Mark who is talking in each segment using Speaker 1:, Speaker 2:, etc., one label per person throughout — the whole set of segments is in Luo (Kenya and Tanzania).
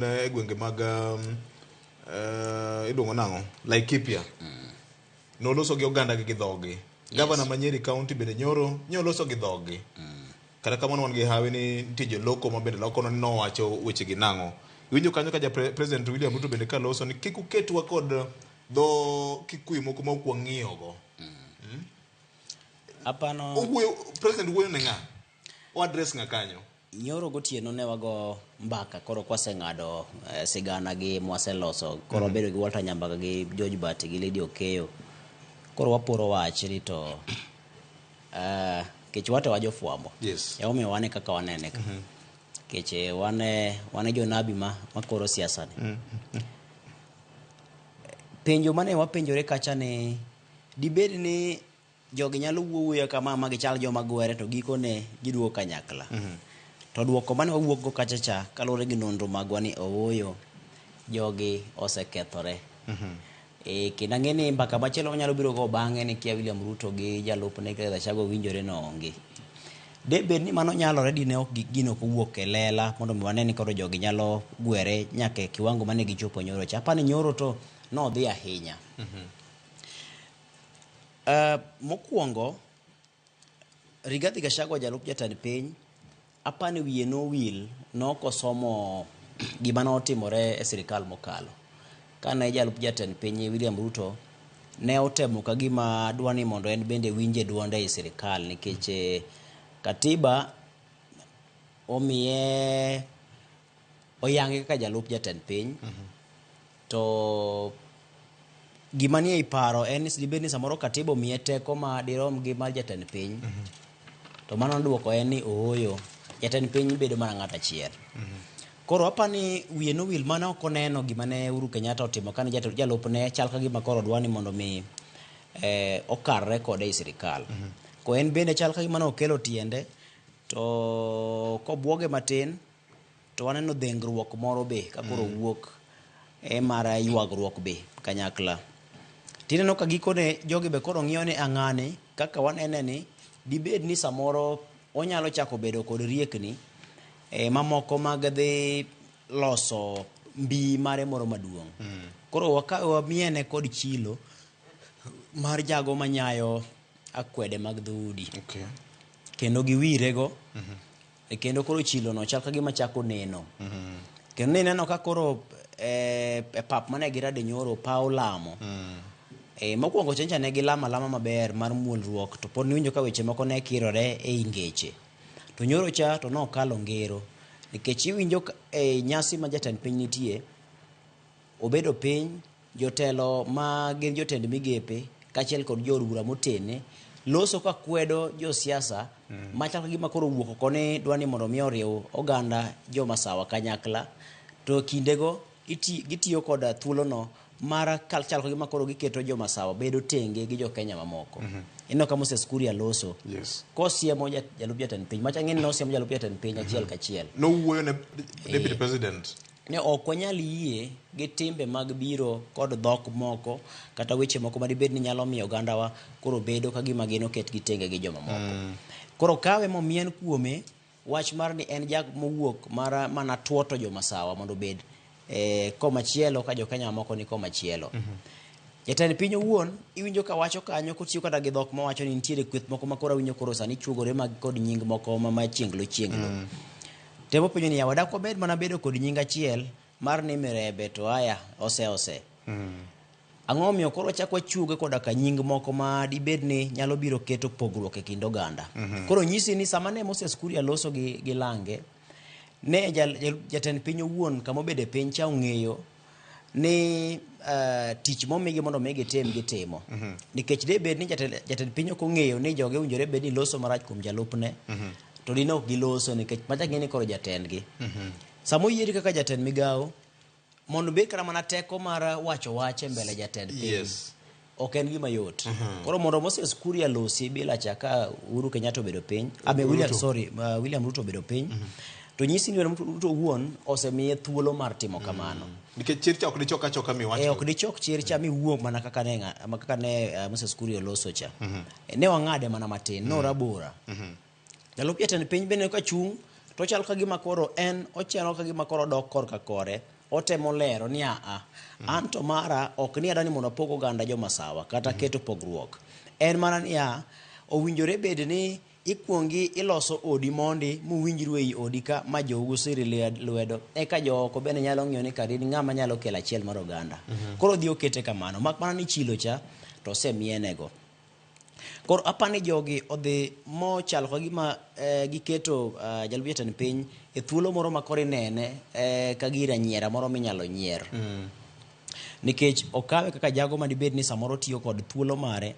Speaker 1: e gwenge mag iluongo nang'o Laikipia noloso gi oganda gi gi dhogi. Gavana ma Nyeri County bende nyoro nyoloso gi dhogi. Kata kamano wan gi hawi ni nitie joloko ma bende loko ni nowacho weche gi nang'o. Iwinjo kanyo ka ja President William Ruto bende ka loso ni kik uketwa kod dho Kikuyu moko ma ok wang'iyo go.
Speaker 2: Apano
Speaker 1: Owuoyo President wuoyo ne ng'a? O address ng'a kanyo?
Speaker 2: Nyoro gotieno ne wago mbaka koro kwaseng'ado sigana gi mwaseloso koro wabedo gi Walter Nyambaga gi George Bati gi Lydia Okeyo koro waporo wach ni to kech wate wa jofwambo emomiyo wane kaka wanene ka kech wane jonabi ma koro siasa ni penjo mane wapenjore kacha ni dibed ni jogi nyalo wuoyo kama ma gichal joma gwere to gikone giduogo kanyakla. To duoko mane wawuok go kacha cha kaluwore gi nonro magwa ni ooyo jogi osekethore. Kendo ang'e ni mbaka machielo wanyalo biro go bang'e ni kia William Ruto gi jalupne Rigathi Gachagua winjore no onge. De bed ni mano nyalore dine ok gino ok owuok e lela mondo mi wane ni koro jogi nyalo gwere nyaka e kiwango mane gichopo nyoro cha. Apani nyoro to nodhi ahinya. Mokwongo, Rigathi Gachagua jalup jatend piny, apani wiye nowil nok osomo gima notimore e sirikal mokalo. Kane jalup jatend piny William Ruto ne otemo ka gima dwa ni mondo en bende winje duonde ei sirikal nikech katiba omiye oyange kaka jalup jatend piny. To gima nie paro en ni dibed ni samoro katiba omiye teko ma dirom gi mar jatend piny. To mano duoko en ni ooyo, jatend piny bedo mana ng'at achiel. Koro apani wiye nowil mane ok oneno gima ne Uhuru Kenyatta otimo kane jalupne chal ka gima koro dwa ni mondo mi okarre kode ei sirikal. Ko en bende chal ka gima ne okelo tiende to kobuoge matin to waneno dhengruok moro be ka koro wuok e mar ywagruok be kanyakla. Tineno ka gikone jogi be koro ng'iyo ni ang'ani kaka wanene ni dibed ni samoro onyalo chako bedo kod riekni mamoko mag dhi loso mbi mare moro maduong'. Koro wamiene kod chilo mar jago manyayo akwede mag dhoudi. Kendo giwirego. Kendo koro chilo no chal ka gima chako neno. Kendo nineno ka koro e pap mane girade nyoro paw lamo. Mokwongo chencha ne gilamo alama maber mar muolruok to pod niwinjo ka weche moko ne kirore ei ngeche. To nyoro cha to nokalo ngero nikech iwinjo e nyasi ma jatend piny nitie obedo piny jotelo ma gin jotend migepe kaachiel kod jood bura motene loso ka kwedo josiasa machal ka gima koro owuok oko ni dwa ni mondo mi oriw oganda jomasawa kanyakla to kindego gitiyo kod thuolono mar chal ka gima koro giketo jomasawa bedo tenge gi jo Kenya mamoko. Ineno ka Moses Kuria loso. Kosiemo jalup jatend piny. Macha ng'eni nosiemo jalup jatend piny achiel kachiel.
Speaker 1: Nowuoyo ne deputy president.
Speaker 2: Ne ok wanyal yie gi timbe mag biro kod dhok moko kata weche moko madibed ni nyalo miyo ogandawa koro bedo ka gima gin oketgi tenge gi jomamoko. Koro kawe momien kuome wach mar ni en jak mowuok mar mana tuoto jomasawa mondo obed komachielo ka jo-Kenya mamoko ni komachielo. Jatend piny owuon iwinjo ka wacho kanyo kotiyo kata gi dhok mawacho ni nitiere kweth moko ma koro awinjo koro sani chuogore mag kod nying moko ma machienglo chienglo. Temo penjo ni yawa dak wabed mana bedo kod nying achiel mar ni Mirembe to aya ose. Ang'o omiyo koro wachak wachuoge koda ka nying moko ma dibed ni nyalo biro keto pogruok e kind oganda. Koro nyisi ni sama ne Moses Kuria loso gi lange, ne jatend piny owuon kama obede piny cha ong'eyo ni tich momigi mondo mi gitim gitimo. Nikech de bed ni jatend piny ok ong'eyo ni joge owinjore bed ni loso marach kuom jalupne, to dine ok giloso nikech macha ng'e ni koro jatendgi. Sama oyieri kaka jatend migawo, mondo obed kata mana teko mar wacho wach e mbele jatend piny. Ok en gima yot. Koro mondo Moses Kuria losi bila cha ka Uhuru Kenyatta obedo piny, William, sorry, William Ruto obedo piny, to nyisi ni William Ruto owuon osemiye thuolo mar timo kamano.
Speaker 1: Nikech chir cha ok dichok achoka mi wach.
Speaker 2: Ok dichok chir cha mi wuo mana kaka ne Moses Kuria oloso cha. Ne wang'ade mana matin, no rabora. Jalup jatend piny bende ka chung' To chal ka gima koro en ochalo ka gima koro odok korka kore, otemo lero ni aa, an to mara ok ni adani mondo apog oganda jomasawa kata keto pogruok. En mana niya, owinjore bed ni ikuongi iloso odi mondi muwinjru ei odi ka ma jou siri lwedo eka jooko bende nyalo ng'iyo ni kare in ng'ama nyalo kelo achiel mar oganda. Koro odhi okete kamano, mak mana ni chilo cha to osemienego. Koro apani jogi odhi mochalo ka gima giketo jalup jatend piny e thuolo moro ma koro inene ka gir anyiera moro minyalo nyier. Nikech okawe kaka jago madibed ni samoro tiyo kod thuolo mare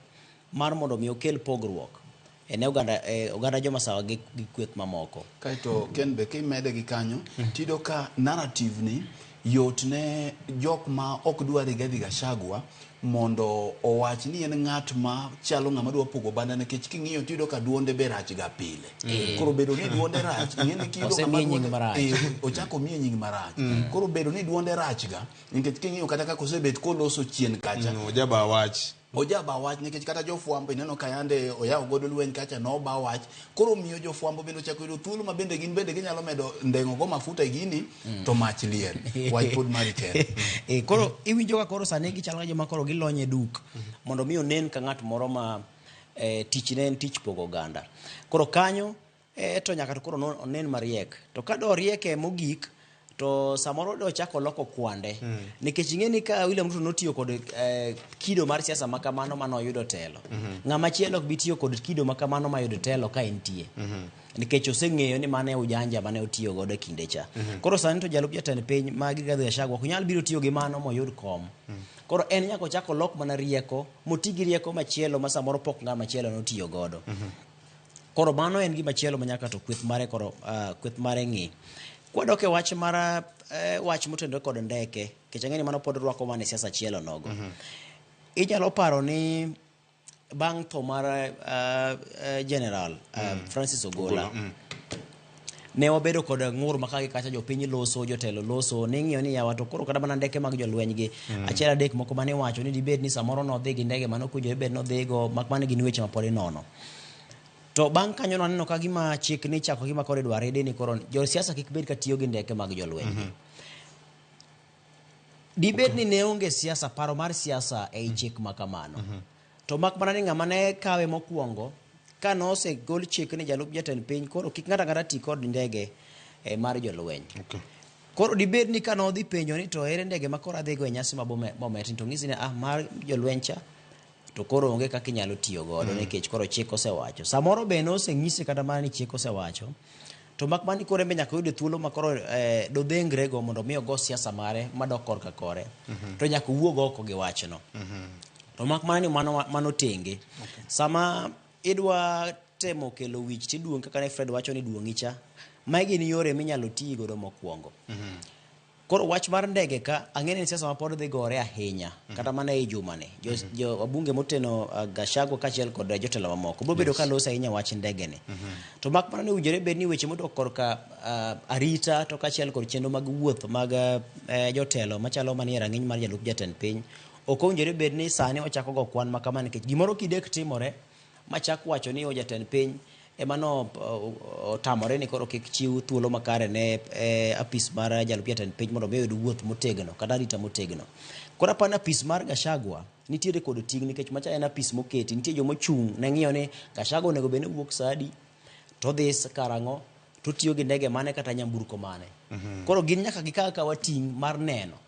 Speaker 2: mar mondo mi okel pogruok e oganda jomasawa gi kweth mamoko.
Speaker 3: Kaeto Ken be kimede gi kanyo, tiyudo ka narrative ni yot ne jok ma ok dwar Rigathi Gachagua mondo owach ni en ng'at ma chalo ng'ama dwa pogo banda nikech king'iyo tiyudo ka duonde be rach ga pile. Koro bedo ni duonde rach, ing'e ni kiyudo ng'ama
Speaker 2: Osemiye nying marach.
Speaker 3: Ochako miye nying marach. Koro bedo ni duonde rach ga, nikech king'iyo kata kaka osebet koloso chien kacha.
Speaker 1: Ojaba wach.
Speaker 3: Ojaba wach nikech kata jofwambo ineno ka yande oyawo godo lweny kacha noba wach. Koro miyo jofwambo bende ochako yudo thuolo ma bende gin bende ginyalo medo ndeng'o go mafuta e gini to mach liel. Wach pod mari Ken.
Speaker 2: Koro iwinjo ka koro sani gichalo ka joma koro gilony e duk mondo mi onen ka ng'at moro ma tichne en tich pogo oganda. Koro kanyo to nyaka to koro onen mariek. To ka do rieke mogik to samoro do chako loko kwande. Nikech ing'e ni ka William Ruto notiyo kod kido mar siasa ma kamano mane oyudo telo. Ng'ama chielo ok bi tiyo kod kido ma kamano mayudo telo ka entie. Nikech oseng'eyo ni mane ujanja mane otiyo godo e kinde cha. Koro sani to jalup jatend piny ma Rigathi Gachagua ok nyal biro tiyo gi mano moyud kom. Koro en nyaka ochak olok mana rieko, moti gi rieko machielo ma samoro pok ng'ama chielo notiyo godo. Koro mano en gima chielo ma nyaka to kweth mare koro kweth mare ng'i. Kwadok e wach mar wach motenore kod ndeke, nikech ang'e ni mano pod rwako mana e siasa chielo nogo. Inyalo paro ni bang' tho mar General Francis Ogola, ne wabedo kod ng'ur ma kagi kacha jopiny loso, jotelo loso, ning'iyo ni yawa to koro kata mana ndeke mag jolweny gi, achiel adek moko mane iwacho ni dibed ni samoro nodhi gi ndege mane ok owinjore bed nodhigo, mak mana gin weche ma pod inono. To bang' kanyo naneno ka gima chik ni chako gima koro idwa ridi ni koro josiasa kik bed ka tiyo gi ndeke mag jolweny. Dibed ni ne onge siasa, paro mar siasa ei chik ma kamano. To mak mana ni ng'ama ne kawe mokwongo, ka nosegol chik ni jalup jatend piny, koro kik ng'ato ang'ata ti kod ndege mar jolweny. Koro dibed ni ka nodhi penjo ni to ere ndege ma koro adhigo e nyasi ma Bomet, to ng'isi ni mar jolweny cha, to koro onge kaka inyalo tiyo godo nikech koro chik osewacho. Samoro be noseng'ise kata mana ni chik osewacho, to mak mana ni koro en be nyaka oyud thuolo ma koro dodhengrego mondo mi ogo siasa mare madok korka kore. To nyaka owuog oko gi wachno. To mak mana ni mano tenge. Sama idwa temo kelo wich tiduong' kaka ne Fred wacho ni duong'i cha, magi gin yore minyalo tii godo mokwongo. Koro wach mar ndege ka, ang'e ni siasa ma pod dhi gore ahinya, kata mana ei juma ni. Jo wabunge moteno Gachagua kaachiel kod jotelo mamoko biro bedo ka loso ahinya wach ndege ni. To mak mana ni owinjore bed ni weche modok korka arita to kaachiel kod chenro mag wuoth mag jotelo machalo manie rang'iny mar jalup jatend piny, ok owinjore bed ni sani ochako go kwan ma kama nikech gimoro kidek timore machak wacho ni o jatend piny ema no otamore ni koro kik chiw thuolo makare ne apis mar jalup jatend piny mondo mi oyud wuoth motegno kata arita motegno. Koro apani apis mar Gachagua nitiere kod ting' nikech macha en apis moketi, nitie joma ochung' ne ng'iyo ni Gachagua onego bed ni wuok sa adi, to dhi karang'o, to tiyo gi ndege mane kata nyamburko mane. Koro gin nyaka gikaw akawa ting' mar neno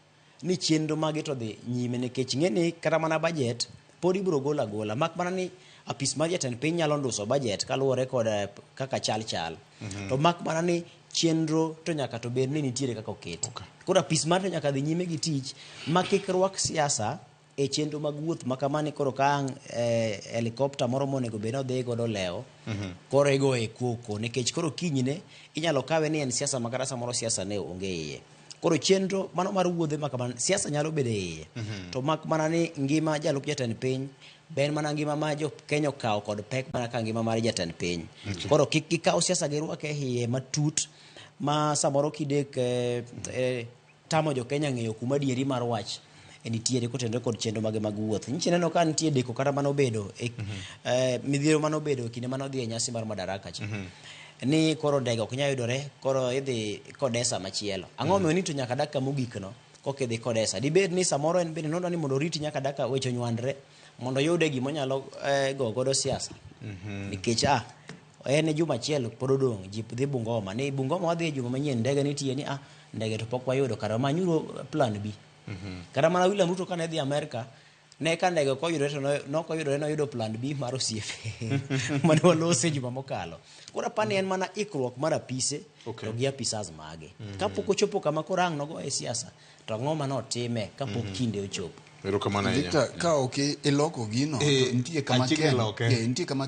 Speaker 2: ni chenro mage to dhi nyime nikech ing'e ni kata mana budget pod ibiro golo agola mak mana ni apis mar jatend piny nyalo nduso budget kaluwore kod kaka chal chal. To mak mana ni chenro to nyaka to bed ni nitiere kaka oketi. Koro apis mar to nyaka dhi nyime gi tich ma kik rwak siasa e chenro mag wuoth ma kamani koro ka ang' helicopter moro monego bed ni odhi godo lewo, koro igoye koko nikech koro kinyne inyalo kawe ni en siasa ma kata samoro siasa ne onge iye. Koro chenro mano mar wuodhe ma kamano siasa nyalo bedo e iye. To mak mana ni ngima jalup jatend piny be en mana ngima ma jo Kenya okawo kod pek mana ka ngima mar jatend piny. Koro kik gikaw siasa girwak e iye matut ma samoro kidek tamo jo Kenya ng'eyo kuma adieri mar wach nitiere kotenore kod chenro mage mag wuoth. Nyicha ineno ka nitie deko kata mane obedo e midhiero mane obedo e kinde mane odhi e nyasi mar Madaraka cha. Ni koro ndege ok nyal yudore, koro idhi Kodesa machielo. Ang'o omiyo ni to nyaka dakika mogik no koka idhi Kodesa? Dibed ni samoro en bende nodwa ni mondo oriti nyaka dakika weche onywandre mondo oyude gima onyalo go godo siasa. Nikech en e juma achiel pod odong', ji dhi Bungoma. Ni Bungoma wadhi e juma manyien, ndege nitie ni ndege to pok wayudo, kara manyuru plan B. Kata mana William Ruto kane dhi Amerka, ne ka ndege ok oyudore to nok oyudore, noyudo plan B mar osiepe mane walose juma mokalo. Koro apani en mana ikruok mar apise to gi apisas mage. Kapok ochopo kama koro ang' nogo e siasa, to ang'o manotime kapok kinde ochopo?
Speaker 1: Erokamano ahinya.
Speaker 3: Victor, ka ok iloko gino, to nitie kama
Speaker 1: achiegni
Speaker 3: Ken,
Speaker 1: loke.
Speaker 3: nitie kama